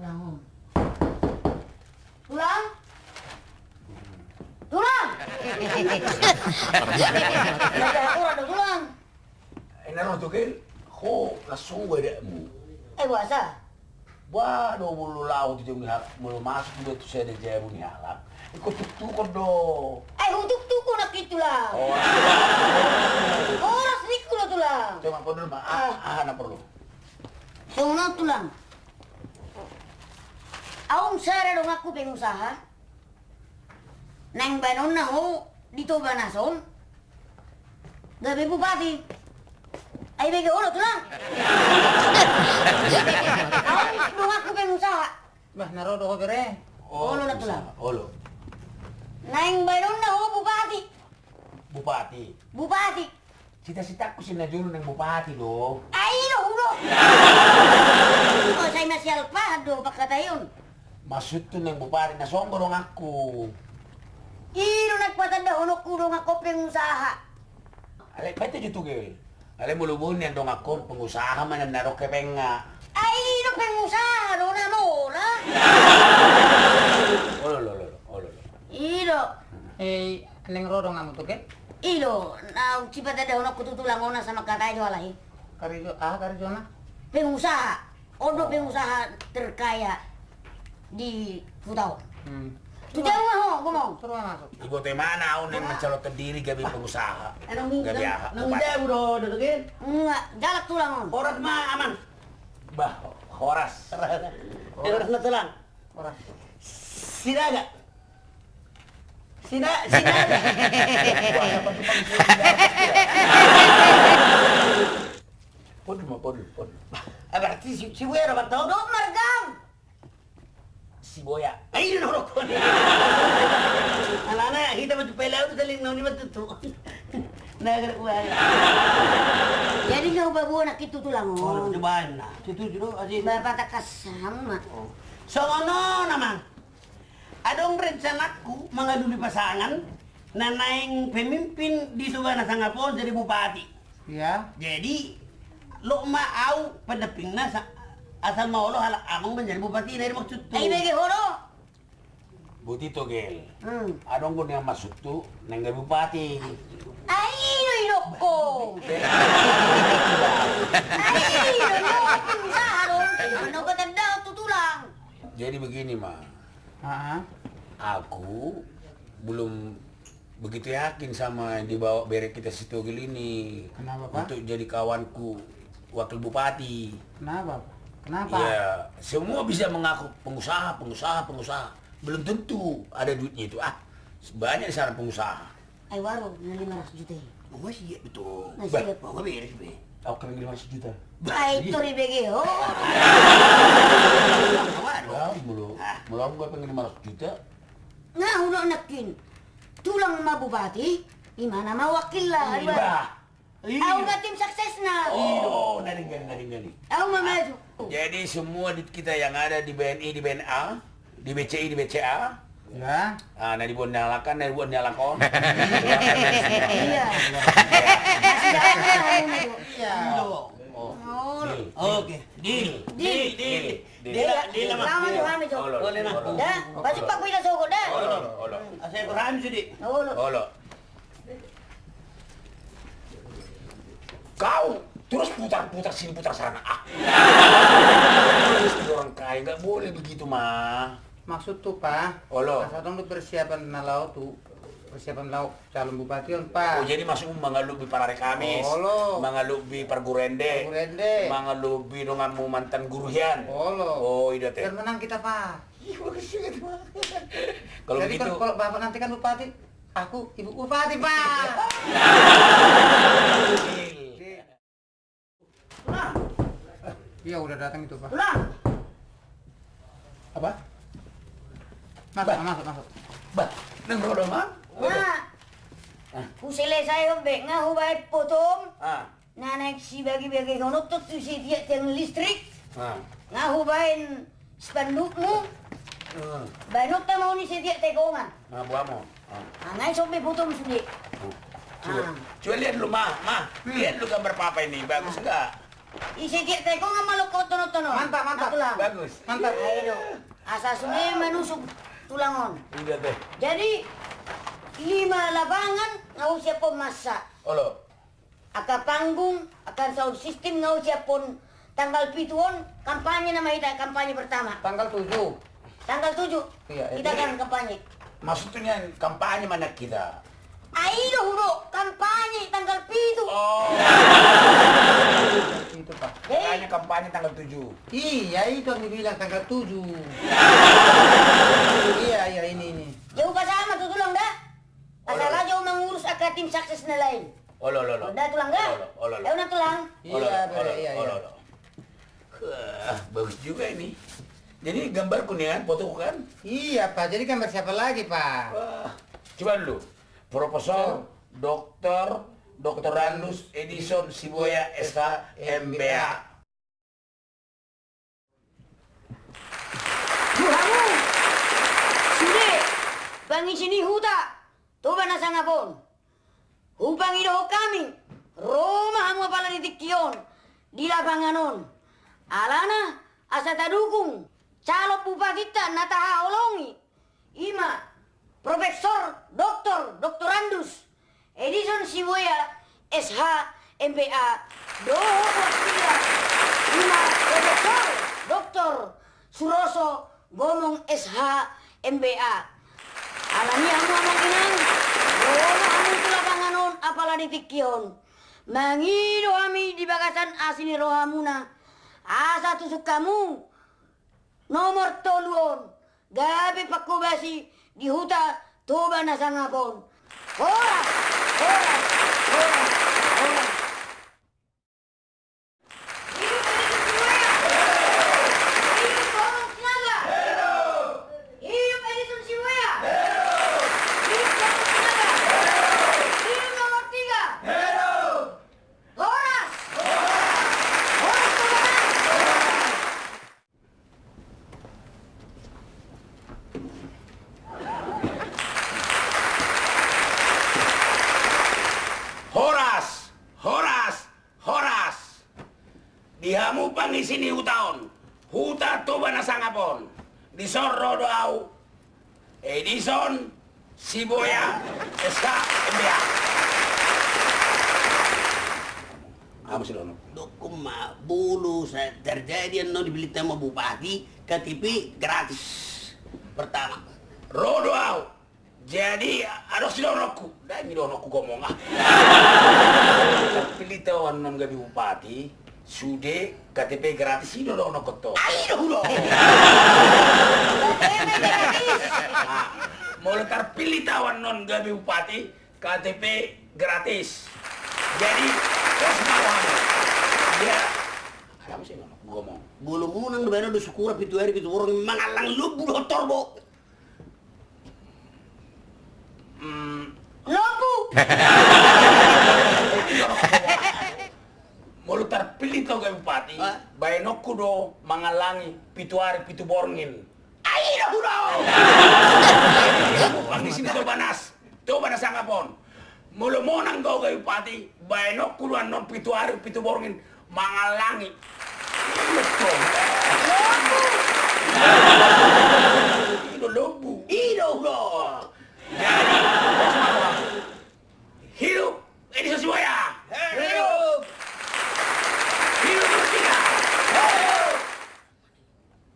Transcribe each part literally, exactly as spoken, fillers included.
Tulang. Tulang. Tulang. Tulang. Ina ro tu kel, ho langsung gue dek mu. Eh, boasa? Ba do molo laho tu jabu ni halak, molo masuk do tu sada jabu ni halak. Ingkon tuktukon do. Eh, hutuktukon nangkin tulang. Oh, horas ningku do tulang. Cuma porlu ma, ah, ah, na porlu. Songon on tulang. Au sada donganku pengusaha. Naeng baenonna ho di Toba na son gabe bupati. Ai bege olo tulang. Au donganku pengusaha. Bah, na ro do ho bere. Olo na tulang. Olo. Naeng baenonna ho bupati. Bupati. Bupati. Cita-citaku si na jolo naeng bupati do. Ai do hudo. Sai masih alpa do pangkataion. Maksudhu naeng bupati na songon donganku. I do naeng patandahononku donganku pengusaha. Alai paita jo tu kel. Alai molo boni an donganku pengusaha ma na na ro kepenga. Ai do pengusaha do na mola. Olo, olo, olo, olo. I do. Eh, naeng ro donganmu tu kel? I do, na sipatandahononku tu tulang on asa mangkatai jo alai. Karejo, aha karejona? Pengusaha. On do pengusaha terkaya di huta on. Hmm. Tu jabu ma ho, gomong. Suruh masuk. Iboto imana au naeng mancalonkan diri gabe pengusaha. Gabe aha? Nang jabu do, do kel? Enggak, galak tulang on. Horas ma amang. Bah, horas. Horas na tulang. Horas. Sinaga. Sina, sina. Podul ma, podul, podul. Ah, berarti si, si Wero, Bang, tau? Dok margam. Si Boya. Ai, dok. Alana, hita maju pele, udah saling nauni matutu. Nah, gerak gua. Jadi kau bawa anak itu tulang. Oh, coba nah. Itu jero, aji. Bapak tak kasam, Mak. Oh. Songon on, Amang. Adong rencanaku mangalului pasangan na naeng pemimpin di Toba na sangap on jadi bupati. Iya. Jadi, lok ma au pendampingna sa-, asal ma olo halak amang manjadi bupati, na i do maksudhu. Ai bege ho do. Boti to gel. Hmm. Adong do nian maksudhu naeng gabe bupati. Ai do i do ho. Ai do i do ho. Usaha do. Mano kata dao tu tulang. Jadi begini, Ma. Ah. Aku belum begitu yakin sama yang dibawa bere kita si Togel ini. Kenapa, Pak? Untuk jadi kawanku wakil bupati. Kenapa, Pak? Kenapa? Ya, semua bisa mengaku pengusaha, pengusaha, pengusaha. Belum tentu ada duitnya itu. Ah, banyak di sana pengusaha. Ai waro na lima ratus juta i. Masih iya betul. Masih iya. Bah, beres be. Aku kena lima ratus juta. Ai tori bege ho. Waro. Molo, molo aku pengen lima ratus juta. Nga udah nakin. Tulang ma bupati, imana ma wakil lah. Bah. Au ma tim suksesna. Oh, na denggan, na denggan. Au ma maju. Jadi semua duit kita yang ada di B N I, di B N A, di B C I, di B C A. Ya. Ah, na dibuat ni halak on, na dibuat ni halak on. Iya. Masih ada. Iya. Oh. Oke. Deal. Deal. Deal. Deal. Deal. Deal. Lama jo hami jo. Boleh na. Da, baju paku ina sogo da. Olo, olo. Asal hami sudi. Olo. Olo. Kau terus putar-putar sini, putar sana. Ah. Terus orang kaya, nggak boleh begitu, Ma. Maksudhu, Pa? Olo. Asa adong do persiapan na laho tu, persiapan laho calon bupati on, Pa. Oh, jadi maksudmu mangalupi parari Kamis, olo, mangalupi parguru ende, parguru ende, mangalupi donganmu mantan guru hian. Olo. Oh, i do ate. Biar menang kita, Pa. Ih, bagus juga tuh, Pa. Kalau begitu, kalau, kalau Bapak nanti kan bupati, aku ibu bupati, Pak. Iya, udah datang itu, Pak. Tulang. Apa? Masuk, Bah. Masuk, masuk. Bah, nang rodo, Mang? Nah. Ah. Huselesai on be, nga hubaen fotom. Ah. Na naeng sibagi-bagihon on tu setiap tiang listrik. Ah. Nga hubaen spandukmu. Ah. Baenonta ma on i setiap tegongan. Ah, boha ma on. Ah. Ah, nga i sombe fotom sude. Ah. Coba, coba lihat dulu, Ma, Ma. Hmm. Lihat dulu gambar Papa ini, bagus enggak? Ise dia tekongan ma lo ko tono-tono. Mantap, mantap. Nah, tulang. Bagus. Mantap. Ayo do. Asa sude manusuk tulang on. Udah deh. Jadi, lima lapangan nga husiaphon masa. Olo. Angka panggung, angka sound system nga husiaphon. Tanggal pitu on, kampanye nama hita, kampanye pertama. Tanggal tujuh. Tanggal tujuh. Iya, kita kan kampanye. Maksudnya kampanye mana kita? Ai do hudo, kampanye tanggal pitu. Oh. Itu, Pak. Jadi makanya kampanye tanggal tujuh. Iya, itu yang dibilang tanggal tujuh. Iya, iya, ini, ini. Ya, upa sama tu tulang da. Olo, olo. Asal aja mangurus angka tim sukses na lain. Olo, olo, olo. Udah, tulang, ga? Olo, olo, olo, olo. Udah, tulang. Olo, iya, olo, iya, olo, iya. Olo, olo. Wah, bagus juga ini. Jadi gambarku nih kan, fotoku kan? Iya, Pak. Jadi gambar siapa lagi, Pak? Wah, coba dulu. Profesor, Doktor, Doktorandus Edison Sibuea S H M B A. Tu hamu sude pangisi ni huta Toba na Sangap on, hupangidohon hami, ro ma hamu apala di tingki on, di lapangan on. Alana asa tadukung calon bupatinta na tahaholongi, ima Profesor Doktor Doktorandus Edison Sibuea S H M B A dohot wakilna ima Profesor Doktor Suroso Gomong S H M B A. Alani i hamu amang inang, ro ma hamu tu lapangan on apala di tingki on. Mangido hami di bagasan asi ni rohamuna asa tusuk hamu nomor tolu on gabe pangkobasi di huta Toba na Sangap on. Horas, horas, horas, horas. Hidup Edison Sibuea! Hidup Gomong Sinaga! Hidup Edison Sibuea! Hidup Gomong Sinaga! Hidup nomor tiga! Horas! Horas Toba! Horas, horas, horas. Di hamu pangisi ni huta on, huta Toba na Sangap on, dison ro do au, Edison Sibuea S H M B A. Hamu sidohonon. Dokkon ma, molo sa terjadi annon dipillit hamu bupati, K T P gratis. Pertama. Ro do au. Jadi adong sidohononku. Ndang i dohononku gomong ah. Pillit au annon gabe bupati, sude K T P gratis, i do dohononku tong. Ai do hudo. Ah, molo tarpillit au annon gabe bupati, K T P gratis. Jadi pos ma rohamu. Ia. Ada mesti ngomong. Molo monang do baen on do sukura pitu ari pitu borngin mangallang lombu dohot horbo. Hmm. Lombu. Molo tarpillit au gabe bupati, baenonku do mangallangi pitu ari pitu borngin. Ai do hudo. Pangisi ni Toba na Sangap on. Molo monang do au gabe bupati, baenonku do annon pitu ari pitu borngin mangallangi. Lombu. I do lombu. I do hudo. Jadi pos ma rohamu. Hidup Edison Sibuea. Hidup. Hidup Rosina. Hidup.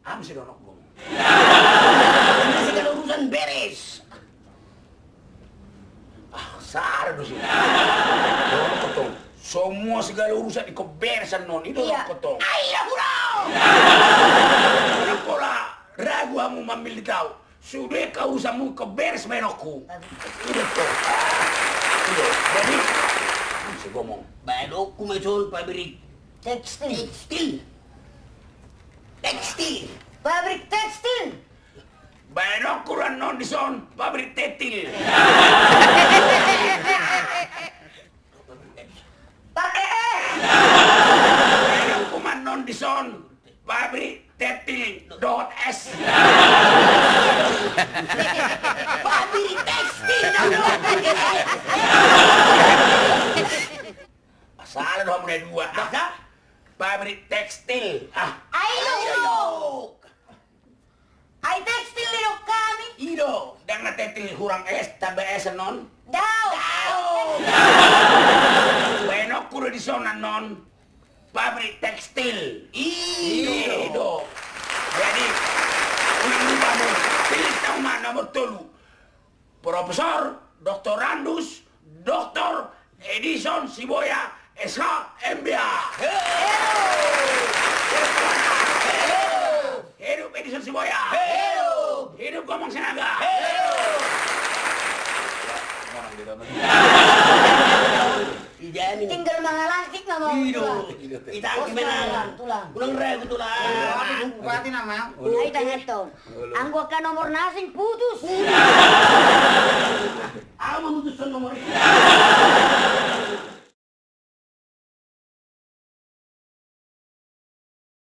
Am si donok gong. Ini segala urusan beres. Ah, sada do si. Donok kotong. Semua segala urusan iko beres annon. I donok kotong. Ai, ya, hura. Donok kola. Ragu hamu mamillit au. Sude kaurusanmu iko beres baenonku. Ido to. Ido. Jadi am si gomong. Baenonku ma ison pabrik tekstil. Tekstil. Tekstil. Pabrik tekstil. Baenonku do annon dison pabrik tetil. Pake e. Baenonku ma annon dison pabrik tetil dohot es. Pabrik tekstil dohot es. Salah do hamu na dua. Masa? pabrik tekstil. Ah. Ai didok. Ai tekstil didok hami. I do, ndang na tekstil hurang es, tambah es annon. Daong. Daong. Baenonku do dison annon pabrik tekstil. I do. Jadi, unang lupa hamu, pilih hamu ma nomor tolu. Profesor, Doktorandus, Doktor Edison Siboya, S H, M B A. Hidup Edison Siboya. Hidup Gomang Sinaga. Tinggal mangalangkit nama. Itangki menang. Tulang. Unang ragu tulang. Bupati nama. Ai tangan tong. Anggo angka nomor na asing putus.